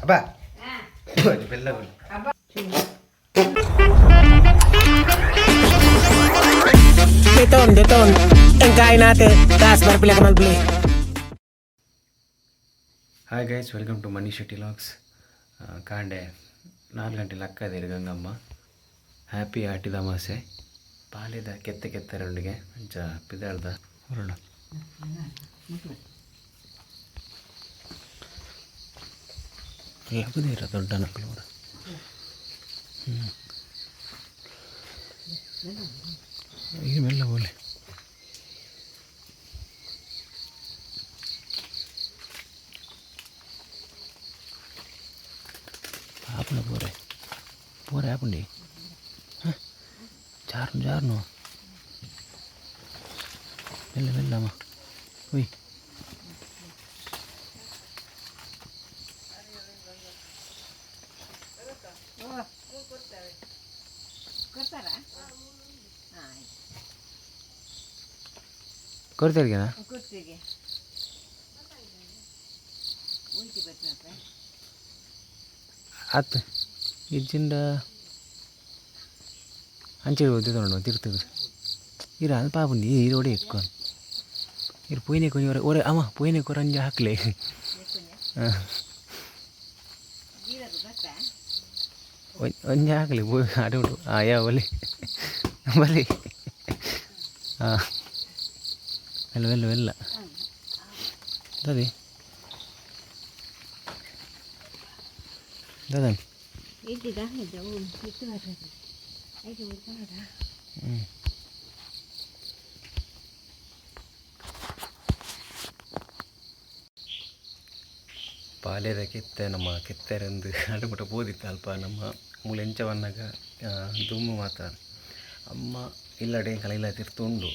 ಅಬ್ಬಾ ಬೆಲ್ಲ ಕೊಡು. Deton, deton. Ang kain natin. Taas, barpila ka malbili. Hi guys, welcome to Mani Shetty vlogs. ಕಾಂಡೆ 4 ಗಂಟೆ ಲಕ್ಕದಿರು Gangamma. Happy ಆಟಿದ ಅಮಾಸೆ. ಪಾಲಿದ ಕೆತ್ತೆ ಕೆತ್ತರೊಂಡಿಗೆ ಅಂಚ ಪಿದಾಳ್ದ ಹೊರಡ. ಲಗುದಿರ ದೊಡ್ಡ ನಕಲು ಹ್ಞೂ ಈಗ ಮೆಲ್ಲ ಬೋಲೆ. ಆಪುಂಡ ಪೋರೆ ಪೋರೆ ಆಪುಂಡಿ. ಹಾಂ, ಜಾರ್ನು ಜಾರ್ನು, ಮೆಲ್ಲ ಮೆಲ್ಲಮ್ಮ. ಉಯ್ ಕೊಡ್ತೀರಿಗೆನಾ? ಆತು ಇಜ್ಜಿಂಡ ಅಂಚೆ ಹೋಗ್ತದೆ ತಿರ್ತದೆ. ಇರ ಅದು ಪಾಪುಂಡಿ ಇರೋಡೆ ಎಕ್ಕು ಇರು ಪೋಯಿನೆ ಕೊಂಚ ಒರೆ ಒರೆ ಅಮ್ಮ ಪೋಯಿನೆ ಕೊರ ಅಂಜ ಹಾಕ್ಲೆ. ಒಂಜಿ ಹಾಕ್ಲಿ ಪೋಯ್ ಆಟ ಉಂಟು. ಹಾಂ, ಯಾ ಬಲಿ ಬಲಿ. ಹಾಂ, ಮೆಲ್ಲ ಮೆಲ್ಲ ಮೆಲ್ಲ. ದಾದಿ ದಾದ. ಹ್ಞೂ, ಪಾಲೇದ ಕೆತ್ತೆ ನಮ್ಮ ಕೆತ್ತೆರೆಂದು ಅಡುಮುಟ ಪೋದಿತ್ತು ಅಲ್ಪ. ನಮ್ಮ ಮೂಲ ಎಂಚ ಬನ್ನಗ ದುಮ್ಮು ಮಾತ್ರ ಅಮ್ಮ ಇಲ್ಲಡೆ ಕಲೆಲ್ಲ ತಿರ್ತು ಉಂಡು.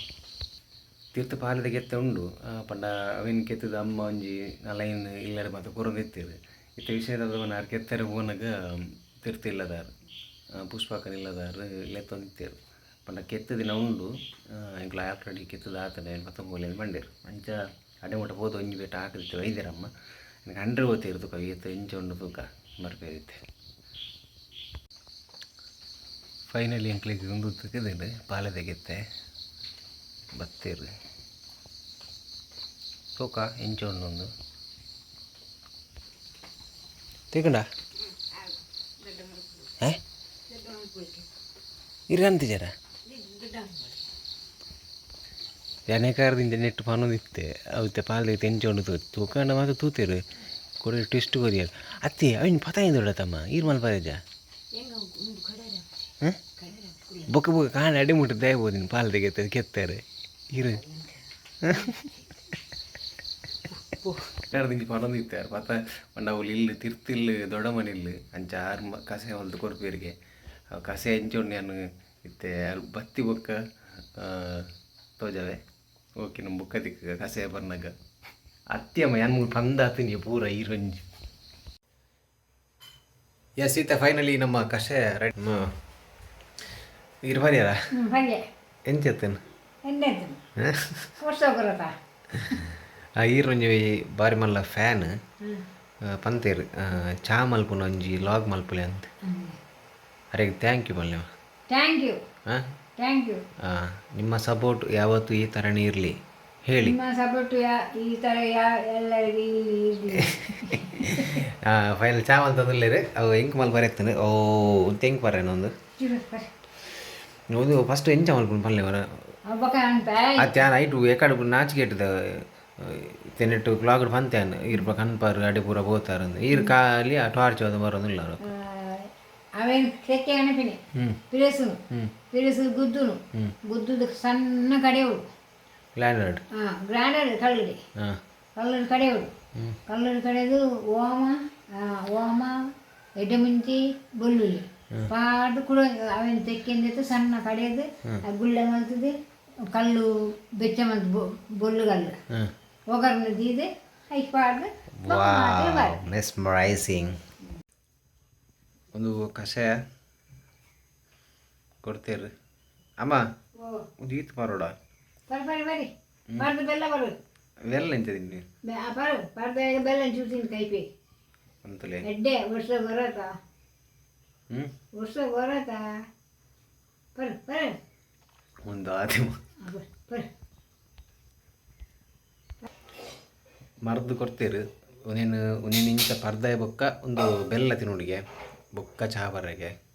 ತಿರ್ತು ಪಾಲೆದ ಕೆತ್ತೆ ಉಂಡು. ಪಂಡ ಅವಿನ ಕೆತ್ತದ ಅಮ್ಮ ಒಂಜಿ ಲೈನ್ ಇಲ್ಲಡೆ ಮಾತ್ರ ಕೊರೊಂದಿತ್ತೆರ್. ಇತ್ತೆ ವಿಷಯದ ಆರ್ ಕೆತ್ತೆರೆ ಪೋನಗ ತಿರ್ತು ಇಲ್ಲದಾರ್, ಪುಷ್ಪಾಕರ್ ಇಲ್ಲದಾರ್ ಲೆತ್ತೊಂದಿತ್ತೆರ್. ಪಂಡ ಕೆತ್ತು ದಿನ ಉಂಡು, ಎಂಕ್ಲ ಆಲ್ರೆಡಿ ಕೆತ್ತದ ಆತನೆ ಪತ್ತೊಂಬೊಲಿ ಪಂಡೆರ್. ಅಂಚ ಅಡೆ ಮುಟ ಪೋದು ಒಂಜಿ ಬೇಟ ಹಾಕಿದಿತ್ತು ವೈದ್ಯರಮ್ಮ. ನನಗೆ ಹಂಡ್ರೆ ಓತಿರು ತುಕ ಏತ್ ಎಂಚ ಉಂಡು ತೂಕ ಬರ್ಪೇರಿತ್ತೆ. ಫೈನಲಿ ಎಂಕ್ಲೆಗ್ ಉಂದು ತಿಕ್ಕಿದ್ಂಡ್ ಪಾಲೆದ ಗೆತ್ತೆ. ಬತ್ತೆರ್ ತೂಕ ಎಂಚ ಉಂಡು ಉಂದು ತಿಕ್ಕಂಡ ಇರ್ ಅಂತಿಜಾರ ಯಾನೇಕಾರದಿಂದ ನೆಟ್ ಪನೊಂದಿತ್ತೆ. ಅವಿತ್ತೆ ಪಾಲ್ದ ಎಂಚ ಉಂಡು ತೂಕಂಡ ಮಾತ್ರ ತೂತೆರ್ ಕೊಡಿ ಟ್ವಿಸ್ಟ್ ಕೊರಿಯರ್ ಅತ್ತೆ ಅವಿನ ಪತಾಯಿಂದುಡ ತಮ್ಮ ಈರ್ ಮಲ್ಪರೇಜ. ಹಾಂ, ಬೊಕ್ಕ ಬೊಕ್ಕ ಕಾಣ ಅಡಿ ಮುಟ್ಟ ದಯ ಬೋದಿನ ಪಾಲ್ದ ಕೆತ್ತ ಕೆತ್ತಾರೆ ಇರು ದಿಂಚಿ ಪನೊಂದಿತ್ತೆ. ಪತ ಪಂಡ ಅವ್ಲು ಇಲ್ಲು ತಿರ್ತಿಲ್ಲು ದೊಡ್ಡ ಮನೆ ಇಲ್ಲು. ಅಂಚ ಆರ್ ಕಸೆ ಹೊಲ್ದು ಕೊರ್ಪೇರಿಗೆ. ಅವು ಕಸೆ ಎಂಚ ಉಂಡು ಯಾನ್ ಇತ್ತೆ ಅಲ್ ಬತ್ತಿ ಬೊಕ್ಕ ತೋಜವೆ. ಓಕೆ, ನಮ್ಮ ಬೊಕ್ಕ ತಿಕ್ಕ ಕಸೆ ಬರ್ನಾಗ. ಅತ್ಯಮ್ಮ ಯಾನ್ ಮೂಲು ಪಂದಾತಿನಿ ಪೂರ ಈರೊಂಜಿ. ಎಸ್, ಇತ್ತೆ ಫೈನಲಿ ನಮ್ಮ ಕಷಾಯ ರೆಡಿ. ಇರು ಬರ್ಯಾರ? ಹಾಗೆ. ಎಂಚತ್ತೇನು? ಎಣ್ಣೆ ವರ್ಷ ಬರತ್ತಾ? ಈರೊಂಜಿ ಬಾರಿ ಮಲ್ಲ ಫ್ಯಾನ್. ಪಂತೇರು ಚಾ ಮಲ್ಪುನ ಒಂಜಿ ಲಾಗ್ ಮಲ್ಪುಲೆ ಅಂತ. ಅರೆಗ್ thank you ಮಲ್ಲೆ. Thank you. ಹಾಂ. Thank you. ನಿಮ್ಮ ಸಪೋರ್ಟ್ ಯಾವತ್ತೂ ಈ ಥರನೇ ಇರಲಿ ಹೇಳಿ. ನಿಮ್ಮ ಸಪೋರ್ಟ್ ಯಾ ಈ ಥರ ಯಾ ಎಲ್ಲರಿಗೂ ಇರಲಿ. ಫೈನಲ್ ಚಾ ಮಲ್ತಂದುಲ್ಲೇರು. ಅವು ಎಂಕ್ ಮಲ್ಪ ಬರೆತ್ತಂದು. ಓ ಎಂಕ್ ಬರೇನು ಒಂದು ಒಂದು ಫಸ್ಟ್ ಎಂಚ ಮಲ್ಪುನು ಪಲ್ಲೆ ಮರ. ಬೊಕ ಅಂತ. ಅತ್ತೆ ಯಾನ್ ಐಟು ಎಕಡೆ ನಾಚಿಕೆಟ್ಟದ ತೆನೆಟ್ಟು ಬ್ಲಾಗ್ ಪಂತೆ. ಯಾನ್ ಈರ್ ಕನ್ಪರ್ ಅಡೆ ಪೂರ ಪೋತಾರ ಈರ್ ಖಾಲಿ ಆ ಟಾರ್ಚ್ ಅದು ಬರೋದಿಲ್ಲ. ಅವೇನು ತೆಕ್ಕೆ ಅಣಪಿನಿ ಪಿರಸುನು ಪಿರಸು ಗುದ್ದುನು ಗುದ್ದುದು ಸಣ್ಣ ಕಡೆಯವಳು. ಗ್ಲ್ಯಾಂಡರ್ಡ್. ಹಾಂ, ಗ್ರೈಂಡರ್ ಕಲ್ಲುಡಿ. ಕಲ್ಲುಡಿ ಕಡೆಯವಳು. ಕಲ್ಲುಡಿ ಕಡೆದು ಓಮ, ಓಮ, ಎಡ್ಡೆಮುಂಚಿ, ಬೆಳ್ಳುಳ್ಳಿ ಪಾಡ್ದು ಕುಡ ಅವೇನು ತೆಕ್ಕೆಂದಿತ್ತು ಸಣ್ಣ ಕಡೆಯದು ಗುಳ್ಳೆ ಮಲ್ತದು ಕಲ್ಲು ಬೆಚ್ಚ ಮಲ್ತು ಬೊಳ್ಳುಗಲ್ಲು ಒಗ್ಗರಣೆ ದೀದು ಐಕ್ ಪಾಡ್ದು. ಮೆಸ್ಮರೈಸಿಂಗ್. ಒಂದು ಕಷಾಯ ಕೊಡ್ತೇರು ಅಮ್ಮ. ಒಂದು ಈತ್ ಪಾರೋಡ. ಬರಿ ಬರಿ ಬರಿ ಬಾರ್ದು ಬೆಲ್ಲ ಬರು. ಬೆಲ್ಲ ಎಂತ ತಿನ್ನಿ? ಬರು ಬಾರ್ದು ಬೆಲ್ಲ ಚೂರು ತಿನ್ನು ಕೈಪಿ. ಅಂತಲೇ. ಎಡ್ಡೆ ವರ್ಷ ಬರತ್ತಾ? ಹ್ಞೂ. ವರ್ಷ ಬರತ್ತಾ? ಬರ್ ಬರ್. ಒಂದು ಆದಿಮ. ಬರ್ ಬರ್. ಮರ್ದು ಕೊಡ್ತೀರು. ಒಂದೇನು ಒಂದೇನು ಇಂಚ ಪರ್ದಾಯ ಬೊಕ್ಕ ಒಂದು ಬೆಲ್ಲ ತಿನ್ನುಡಿಗೆ ಬೊಕ್ಕ ಚಹಾ ಬರಗೆ.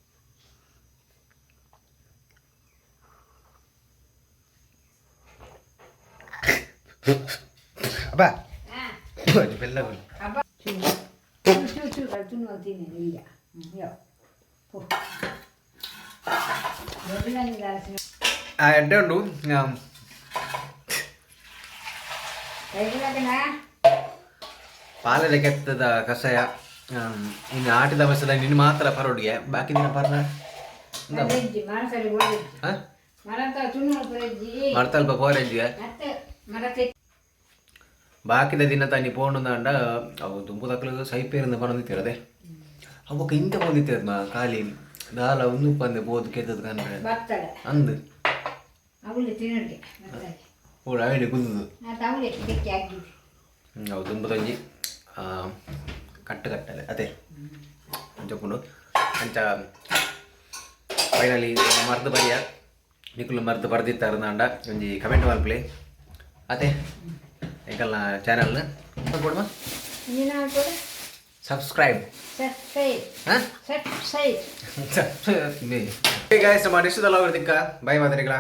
ಅಬ್ಬಾ, ಬೆಲ್ಲ ಕೊಡು. ಅಬ್ಬ, ಚೂ ಚೂ ಚೂ ತಿನ್ನುವ, ತಿನ್ನಿ ಈಗ. ಹ್ಞೂ, ಯೋ ಪೋ. ದೊಡ್ಡ. ಆ, ಎಡ್ಡೆ ಉಂಡು. ಕೈಗಳಾಗಣ. ಪಾಲದ ಕೆತ್ತದ ಕಷಾಯ. ಇನ್ನು ಆಟಿದ ಬಸ್ಸದ ನಿನ್ನ ಮಾತ್ರ ಪರೋಡಿಗೆ, ಬಾಕಿ ದಿನ ಪರ್ನ. ಪರೆಜ್ಜಿ ಮನಸರಿ ಓಡಿಜ್ಜಿ. ಹಾಂ. ಮರತ ತುಣ್ಣು ಪರೆಜ್ಜಿ. ಮರ್ತಲ್ಪ ಪೋರೆಜ್ಜಿಗೆ. ಮತ್ತೆ ಮರ ತೆಕ್ಕಿ. ಬಾಕಿದ ದಿನ ತಾನಿ ಪೋಂಡು ಅಂಡ ಅವು ದುಂಬು ತಕ್ಕಲು ಸೈಪೇರಿಂದ ಪನೊಂದಿತ್ತಿರದೆ ಅವಕ್ಕೆ ಇಂತ ಬಂದಿತ್ತಿರದ ಮಾ ಖಾಲಿ ದಾಲ ಒಂದು ಪಂದೆ ಬೋದು ಕೆತ್ತದ ಕನ್ರೆ. ಬರ್ತದೆ. ಅಂದು. ಅವಳು ತಿನ್ನೋಕೆ ಬರ್ತದೆ. ಓಡ ಐಡಿ ಕುದುದು. ನಾ ತವಳೆ ತೆಕ್ಕಿ ಹಾಕಿದ್ದೆ. ಅವು ದುಂಬುದೊಂಜಿ ಕಟ್ಟು ಕಟ್ಟಲೆ ಅದೇ ಅಂಚ ಅಂಚ. ಫೈನಲಿ ಮರ್ದು ಬರಿಯ. ನಿಕುಲು ಮರ್ದು ಬರ್ದಿತ್ತಾರಂಡ ಒಂಜಿ ಕಮೆಂಟ್ ಮಲ್ಪಲೆ ಅದೇ. ಎಂಕಲ್ನ ಚಾನಲ್ನ ಕೊಡುವ. ನೀನು ಹಾಕೋದು. ಸಬ್ಸ್ಕ್ರೈಬ್. ಸಬ್ಸ್ಕ್ರೈಬ್. ಹಾಂ. ಸಬ್ಸ್ಕ್ರೈಬ್. ಗಾಯ್ಸ್, ನಮ್ಮ ನೆಕ್ಸ್ಟ್ ಬೈ ಮಾತಾಡಿಗಳ.